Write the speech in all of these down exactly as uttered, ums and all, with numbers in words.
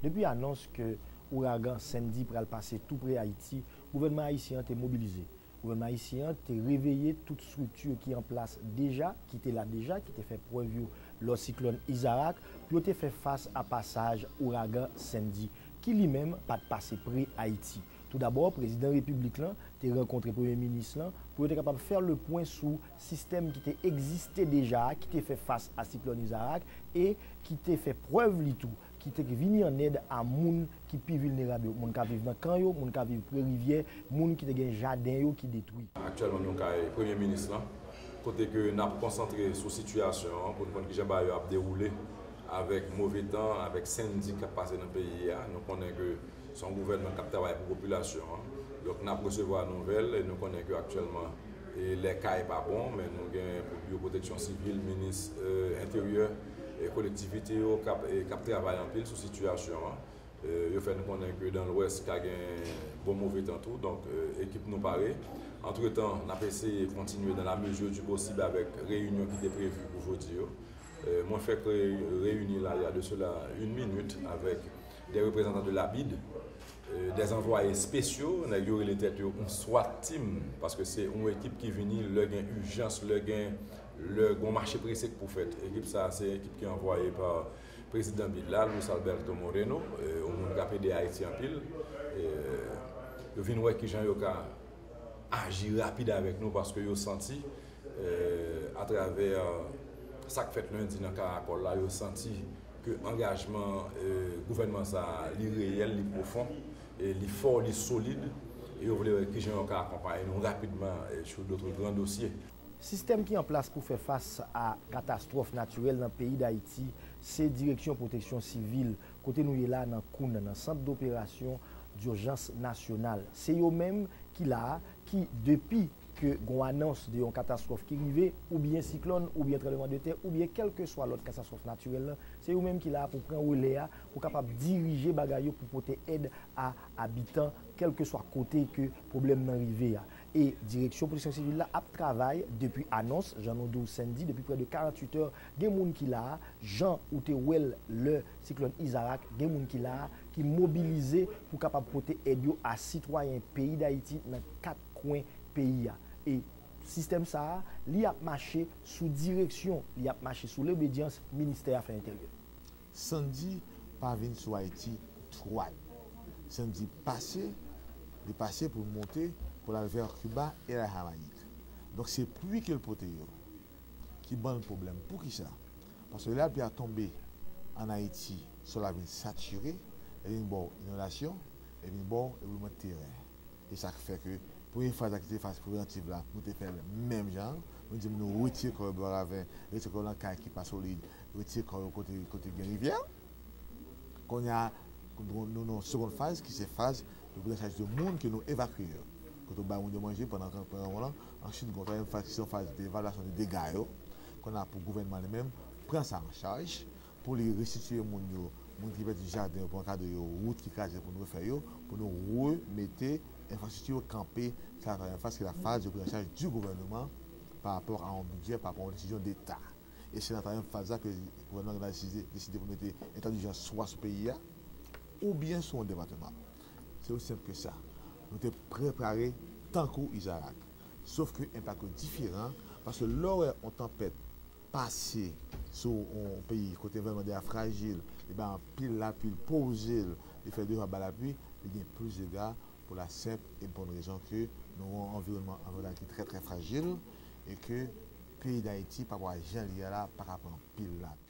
Depi anons ke ouragan Sandy pral pase tou pre Ayiti, gouvènman ayisyen an te mobilize. Gouvènman ayisyen an te reveye tout estrikti ki an plas deja, ki te la deja, ki te fè prèv yo lò siklòn Izarak, pou yo te fè fas a pasaj ouragan Sandy, ki li menm pa t pase pre Ayiti. Toudabò, prezidan repiblik lan te rankontre premye minis lan pou yo te kapab fè le pwen sou sistèm ki te egziste deja a, ki te fè fas a siklòn Izarak e ki te fè prèv li tou, ki te vini an èd a moun ki pi vilnerab yo, moun k ap viv nan kan yo, moun k ap viv pre rivyè, moun ki te gen jaden yo ki detwi. Aktyèlman, nou kay premye minis lan, kote ke n ap konsantre sou sitiyasyon an pou n konn kijan bagay yo ap dewoule avèk move tan, avèk Sandy k ap pase nan peyi a. Nou konnen ke se yon gouvènman k ap travay pou popilasyon an. Donk, n ap resevwa nouvèl e nou konnen ke aktyèlman, e lè kay pa bon, men nou gen pou biwo pwoteksyon sivil, minis, e, enteryè, e kolektivite yo k ap, e k ap travay anpil sou sitiyasyon an. E, yo fè n konnen ke dan Lwès ka gen bon move tan tou, donk, e, ekip nou pare. Antretan, n ap eseye kontinye dans la mesure du possible avèk reyinyon ki te previ pou jodi yo. E, mwen fèk re-, reyini la, il y a de cela une minute, avec des représentants de la bid, e, des envoyés spéciaux, nèg yo rele tèt yo yon SWAT team, paske se yon ekip ki vini lè gen ijans, lè gen, lè gen yon mache prese k pou fèt. Ekip sa a, se ekip ki anvwaye pa prezidan bid la, Luis Alberto Moreno, e, yon moun k ap ede Ayiti anpil. E, yo vin wè kijan yo ka aji rapid avèk nou, paske yo santi, e, atravè sa k fèt lendi nan Karakòl la, yo santi ke angajman, e, gouvènman sa a, li reyèl, li pwofon, e li fò, li solid, e yo vle wè kijan yo ka akonpaye nou rapidman, e, sur d'autres grands dossiers. Sistèm ki an plas pou fè fas a katastwòf natirèl nan peyi Dayiti, se Direksyon Pwoteksyon Sivil, kote nou ye la nan Koun, nan Sant Doperasyon Dijans Nasyonal. Se yo menm ki la a, ki depi ke gon anons de yon katastwòf ki rive, oubyen siklòn, oubyen tranblemanntè, oubyen kèlkeswa lòt katastwòf natirèl lan, se yo menm ki la a pou pran relè a, pou kapab dirije bagay yo, pou pote èd a abitan, kèlkeswa kote ke pwoblèm nan rive a. E Direksyon Pwoteksyon Sivil la ap travay depi anons, jan nou di w Sandy, depi près de quarante-huit heures, gen moun ki la a, jan ou te wè l lè siklòn Izarak, gen moun ki la a, ki mobilize pou kapab pote èd yo a sitwayen peyi Dayiti nan kat kwen peyi a. E sistèm sa a, li ap mache sou direksyon, li ap mache sou lobedyans Ministè Afè Enteryè. Sandy pa vin sou Ayiti twal. Sandy pase, li pase pou l monte, pou l al vè Kiba e la Jamayik. Donk, se pli ke l pote yo ki ban l pwoblèm. Poukisa? Paske lè lapli a tonbe ann Ayiti, sòl la vin satire, e vin ba w inondasyon, e vin ba w ebouleman de teren. E sa k fè ke premye faz la ki te faz prevantiv la, nou te fè l menm jan an. Nou di moun yo retire kò yo bò raven, retire kò yo nan kay ki pa solid, retire kò yo kote, kote gen rivyè. Kounye a, nou, nou nan yon segonn faz ki se faz de prizanchaj de moun ke nou evakye yo. Kote w bay moun yo manje pandan, pandan yon moman. Answit, gen yon twazyèm faz ki se yon faz de evalyasyon de dega yo. Kounye a pou gouvènman li menm pran sa an chaj, pou li restitiye moun yo, moun ki pèdi jaden yo, pou ankadre yo, wout ki kraze pou nou refè yo, pou nou remete enfrastrikti yo kanpe. Sa se la faz ki la faz de prise en charge du gouvernement par rapport à un budget, par rapport à une décision d'État. E se nan twazyèm faz la ke gouvènman la deside, deside pou mete eta dijans swa sou peyi a, oubyen sou yon depatman. Se osi senp ke sa. Nou te prepare tankou Izarak. Sof ke enpak yo diferan, paske lè w wè yon tanpèt pase sou yon peyi kote anviwònman de a frajil, li bay anpil lapli, l poze l, li fè de jou ap bay lapli, li gen plis dega pou la senp e bòn rezon ke nou yon anviwònman, anviwònman ki trè, trè frajil e ke peyi Dayiti pa rapò a jan li ye la, pa ka pran anpil lapli.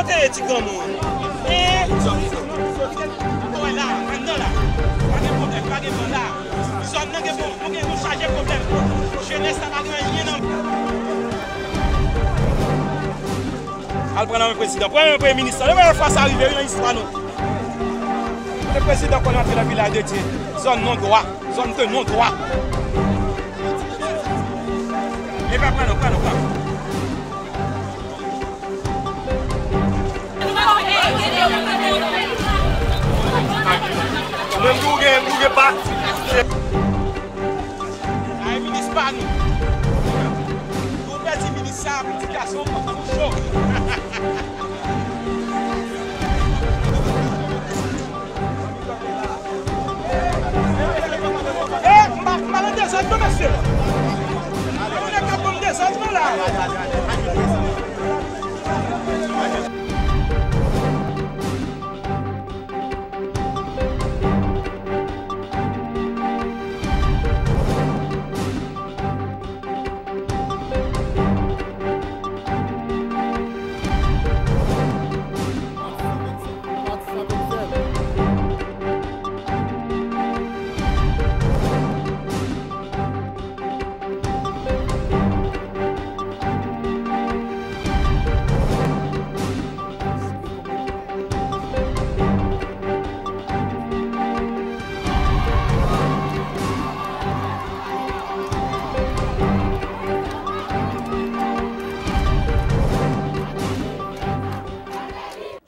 Tande ti granmoun. E, ou wè la, anndan la. Pa gen pwoblèm, pa gen van la. Zòn nan gen bon, nou gen, nou chaje pwoblèm. Jenès la pa gen anyen nan. Al pran nan men prezidan. Pran nan men premye minis la. Se premye fwa sa rive, wi, nan istwa nou. Kote prezidan konn antre nan vilaj de Dye? Zòn non dwa. Zòn de non dwa. E pa pran non, pran non, pran. Menm tou gen, tou gen pa. Ay, minis pa nou. Nou pèdi minis sa, pitit gason, nou cho. Eh, m pa, m pa nan dezòd non, mesye. Mwen menm k ap ban m dezòd non la.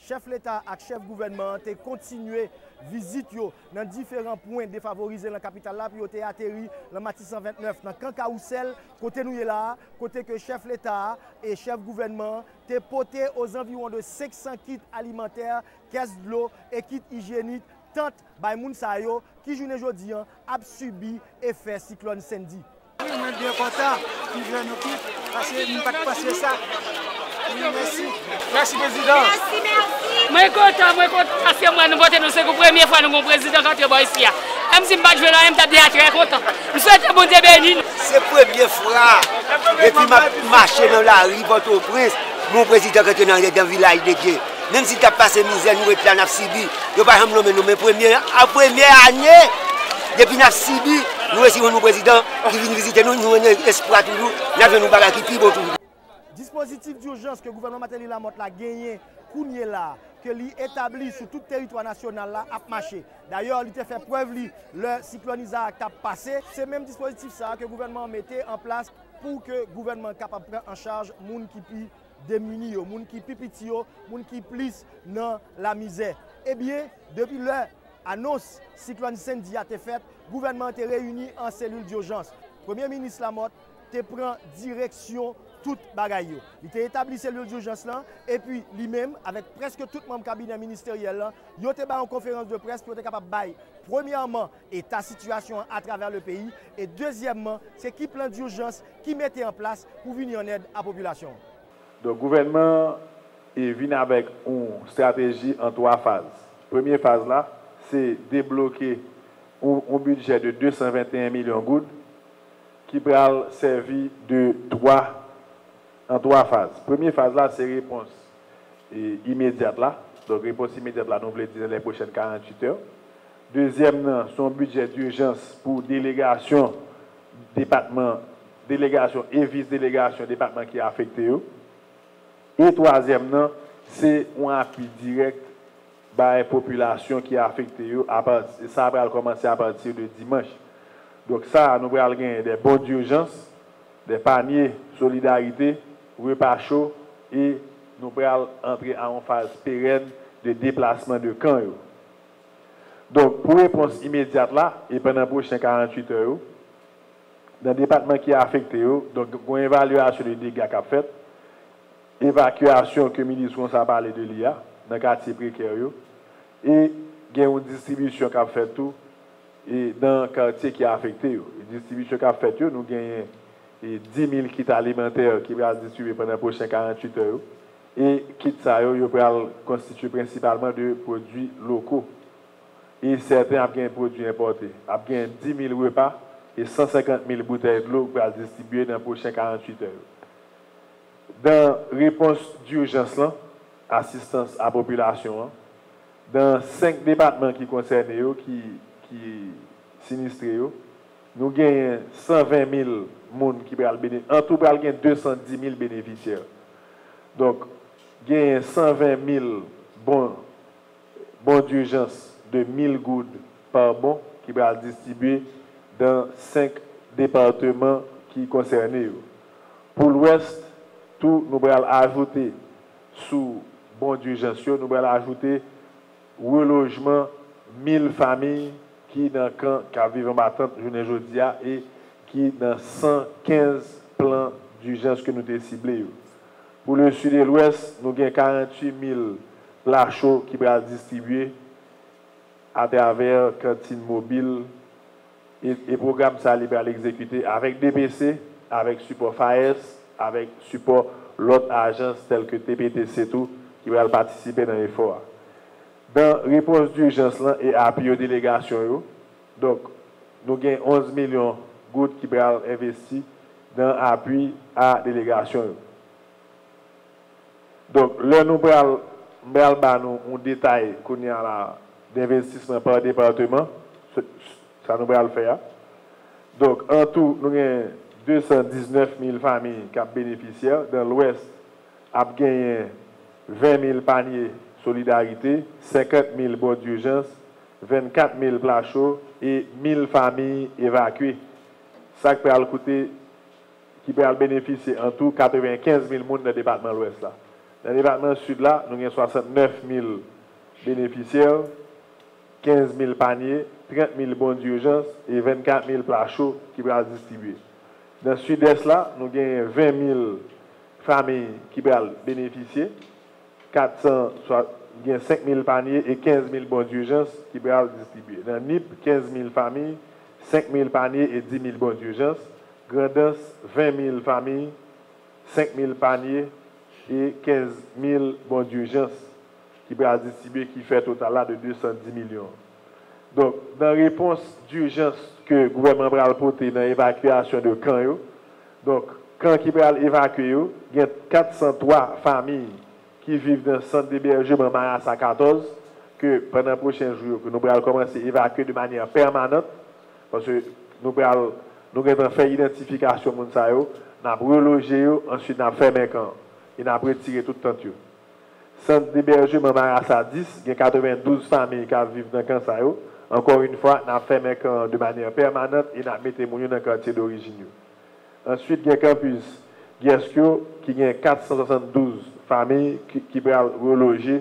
Chèf Leta ak chèf gouvènman an te kontinye vizit yo nan diferan pwen defavorize nan kapital la, pou yo te ateri nan Matisan vennèf, nan Kan Kawousèl, kote nou ye la a, kote ke chèf Leta a e chèf gouvènman an te pote ozanviwon de senk san kit alimantè, kès dlo e kit ijyenik, tant bay moun sa yo ki jounen jodi an ap sibi efè siklòn Sandy. Wi, mwen byen kontan, ki jwenn nou ki, paske m pa t panse sa. Wi, mèsi. Mèsi, prezidan. Mwen kontan, mwen kontan, paske mwen nou pote nou sekou. Premye fwa nou gon prezidan k antre bò isi a. Menm si m pa t jwenn anyen, m t ap deja trè kontan. M swete Bondye beni nou. Se premye fwa depi m ap mache nan lari Pòtoprens, m wè yon prezidan k antre nan, nan vilaj de Dye. Menm si n t ap pase mizè, nou ret la, n ap sibi. Yo pa janm nonmen nou, men premye, a premyè ane, depi n ap sibi, nou resi jwenn yon prezidan ki vin vizite nou, nou jwenn espwa toujou, n ap jwenn yon bagay ki pi bon toujou. Dispozitif dijans ke gouvènman Martelly Lamothe la genyen kounye la, ke li etabli sou tout teritwa nasyonal la, ap mache. Dayè, li te fè prèv li lè siklòn Isaac t ap pase. Se menm dispozitif sa a ke gouvènman an mete an plas pou ke gouvènman an kapab pran an chaj moun ki pi demini yo, moun ki pi piti yo, moun ki plis nan lamizè. Ebyen, depi lè anons siklòn Sandy a te fèt, gouvènman an te reyini an selil dijans. Premye minis Lamothe te pran direksyon tout bagay yo. Li te etabli selil dijans lan, epi li menm, avèk prèske tout manm kabinè ministeryèl lan, yo te bay yon konferans de près pou yo te kapab bay, premyèman, eta sitiyasyon an atravè le peyi, e dezyèmman, se ki plan dijans ki mete an plas pou vini an èd a popilasyon an. Donk, gouvènman an, e, vin avèk yon estrateji an twa faz. Premye faz la, se debloke yon, yon bidjè de de san venteyen milyon goud ki pral sèvi de twa, an twa faz. Premye faz la, se repons, e, imedyat la. Donk, repons imedyat la, nou vle di nan les prochaines quarante-huit heures. Dezyèm nan, se yon bidjè dijans pou delegasyon depatman, delegasyon e vis delegasyon depatman ki afekte yo. E twazyèm nan, se yon apui dirèk bay popilasyon ki afekte yo, apati, sa pral kòmanse apati de dimanch. Donk sa, nou pral genyen de bon dijans, de panye solidarite, repa cho, e nou pral antre a yon faz perèn de deplasman de kan yo. Donk, pou repons imedyat la, e pandan pwochen karanntuit è yo, nan depatman ki afekte yo, donk, gen yon evalyasyon de dega k ap fèt, evakyasyon ke minis Ronsard pale de li a, nan katye prekè yo, e gen yon distribisyon k ap fèt tou, e nan katye ki afekte yo. E distribisyon k ap fèt yo, nou genyen, e dis mil kit alimantè ki pral distribye pandan pwochen karanntuit è yo. E kit sa yo, yo pral konstitye prensipalman de pwodui loko. E sèten ap gen pwodui enpòte. Ap gen dis mil repa e san senkant mil boutèy dlo k pral distribye nan pwochen karanntuit è yo. Dan repons dijans lan, asistans a popilasyon an. Nan senk depatman ki konsène yo, ki, ki sinistre yo, nou genyen san ven mil moun ki pral bene-, an tou pral gen de san di mil benefisyè. Donk, genyen san ven mil bon, bon dijans de mil goud pa bon ki pral distribye nan senk depatman ki konsène yo. Pou Lwès, tou, nou pral ajoute sou bon dijans yo, nou pral ajoute relojman mil fanmi ki nan kan k ap viv anba tant jounen jodi a e ki nan san kenz plan dijans ke nou te sible yo. Pou le Sud et l'Ouest, nou gen karanntuit mil pla cho ki pral distribye atravè kantin mobil e, e pwogram sa a li pral egzekite avèk D P C, avèk sipò FAES, avèk sipò lòt ajans tèl ke T P T C tou ki pral patisipe nan efò a. Nan repons dijans lan e apui yo delegasyon yo, donk, nou gen onz milyon goud ki pral envesti nan apui a delegasyon yo. Donk, lè nou pral, m pral ba nou yon detay kounye a la, denvestisman pa depatman, sa nou pral fè a. Donk, an tou, nou gen de san diznèf mil fanmi k ap benefisyè. Nan Lwès, ap genyen ven mil panye solidarite, senkant mil bon dijans, vennkat mil pla cho e mil fanmi evakye. Sa k pral koute, ki pral benefisye an tou katrevenkenz mil moun nan depatman Lwès la. Nan depatman Sid la, nou gen swasantnèf mil benefisyè, kenz mil panye, trant mil bon dijans e vennkat mil pla cho ki pral distribye. Nan Sidès la, nou gen ven mil fanmi ki pral benefisye, kat san, gen senk mil panye e kenz mil bon dijans ki pral distribye. Nan Nip, kenz mil fanmi, senk mil panye e dis mil bon dijans. Grandans, ven mil fanmi, senk mil panye e kenz mil bon dijans ki pral distribye, ki fè total la de de san dis milyon. Donk, nan repons dijans ke gouvènman pral pote nan evakyasyon de kan yo, donk, kan ki pral evakye yo, gen kat san twa fanmi ki viv nan sant debèjman Marasa katòz, ke pandan pwochen jou yo, ke nou pral kòmanse evakye de manyè pèmanant, paske nou pral, nou gentan fè idantifikasyon moun sa yo, n ap reloje yo, answit n ap fèmen kan an, e n ap retire tout tant yo. Sant debèjman Marasa dis gen katrevendouz fanmi k ap viv nan kan sa yo. Encore une fois, n ap fèmen kan an de manyè pèmanant e n ap mete moun yo nan katye dorijin yo. Answit, gen kanpis Gyèskyo ki gen kat san swasanndouz fanmi ki, ki pral reloje,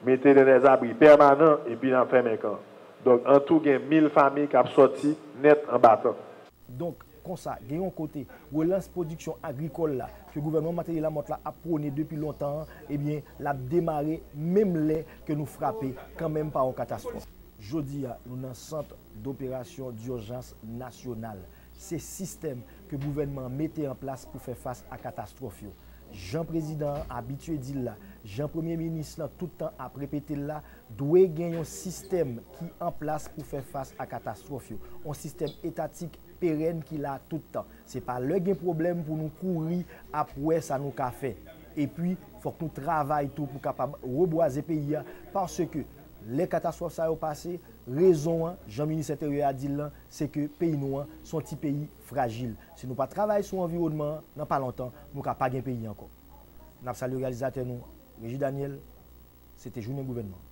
mete nan dèzabri pèmanan, epi n ap fèmen kan. Donk, an tou, gen mil fanmi k ap sòti nèt anba tant. Donk, konsa, gen yon kote, relans pwodiksyon agrikòl la, ke gouvènman Martelly Lamothe la ap pwone depi lontan an, ebyen, l ap demare menm lè ke nou frape kanmenm pa yon katastwòf. Jodi a, nou nan sant doperasyon dijans nasyonal. Se sistèm ke gouvènman an mete an plas pou fè fas a katastwòf yo. Jan prezidan an abitye di l la, jan premye minis lan tout tan ap repete l la, dwe gen yon sistèm ki an plas pou fè fas a katastwòf yo. Yon sistèm etatik perèn ki la tout tan. Se pa lè gen pwoblèm pou nou kouri ap wè sa nou ka fè. Epi, fòk nou travay tou pou kapab rebwaze peyi a, paske lè katastwòf sa yo pase, rezon an, jan minis enteryè a di l lan, se ke peyi nou an se yon ti peyi frajil. Si nou pa travay sou anviwònman an, nan pa lontan, nou ka pa gen peyi ankò. N ap salye reyalizatè nou, Régis Daniel, se te Jounen Gouvènman.